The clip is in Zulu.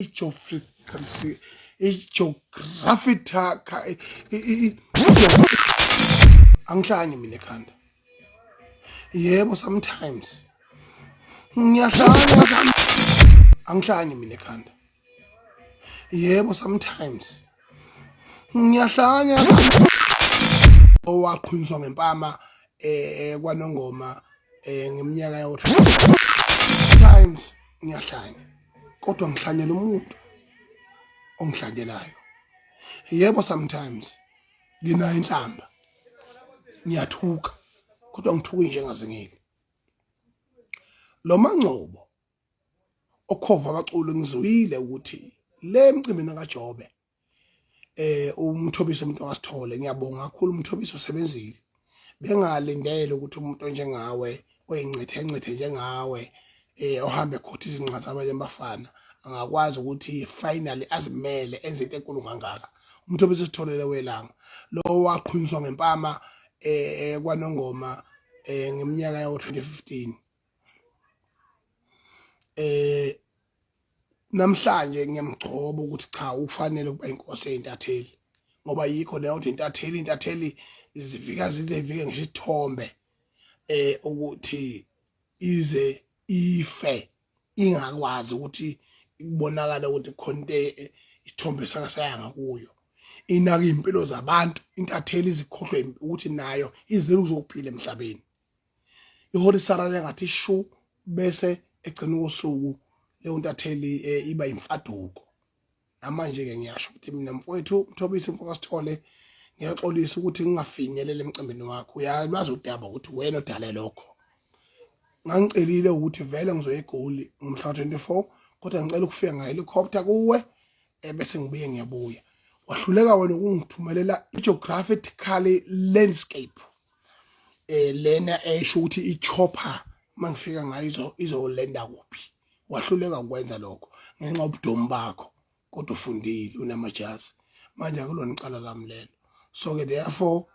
I-geography angihlanyi mina ekhanda. Yebo, sometimes ngiyahlanya, angihlanyi mina ekhanda. Yebo, sometimes ngiyahlanya. Owaqhunyiswa ngempama kwaNongoma ngeminyaka yawo times, ngiyahlanya, kodwa ngihlanyela umuntu ongihlanyelayo. Yebo, sometimes nginayo inhlamba, ngiyathuka, kodwa ngithuka njengazingile lo mangcobo okhova abaculi. Ngizwile ukuthi le mcimbini kaJobe uMthobisi, umuntu ongasithole, ngiyabonga kakhulu uMthobisi, usebenzile. Bengalindele ukuthi umuntu onjengawe, oyincithe encithe njengawe, ohambe ekhotha izinqa zabanye abafana, angakwazi ukuthi finally azimele, enze into enkulu kangaka. UMthobisi sitholele welanga lo waqhunyiswa ngempama kwaNongoma ngeminyaka yawo 2015. Namhlanje ngiyamgcoba ukuthi cha, ufanele ukuba inkosi eyintatheli, ngoba yikho leyo ukuthi intatheli zifika zize zifike ngisho isithombe ukuthi ize ife ingakwazi ukuthi kubonakala ukuthi khona into isithombe sakasayanga kuyo. Inaka iy'mpilo zabantu intatheli, izikhohlwe ukuthi nayo izele uzophila emhlabeni. Iholisarara engathi shu, bese egcina usuku leyo ntatheli iba imfaduko. Namanje-ke ngiyasho ukuthi mina, mfowethu Mthobisi, mfokaSithole, ngiyaxolisa ukuthi ngingafinyelele emcimbini wakho. Uyalwazi udaba ukuthi wena odale lokho. Ngangicelile ukuthi vele ngizoya eGoli ngomhla ka-24, kodwa ngicela ukufika ngehelicopter kuwe, ebese ngibuye ngiyabuya. Wahluleka wena ukungithumelela i-geographically landscape lena esho ukuthi i-chopper mangifika ngayo izolenda kuphi. Wahluleka ukwenza lokho ngenxa yobudomu bakho, kodwa ufundile, unamajazi. Manje akulona icala lami lelo. So ke therefore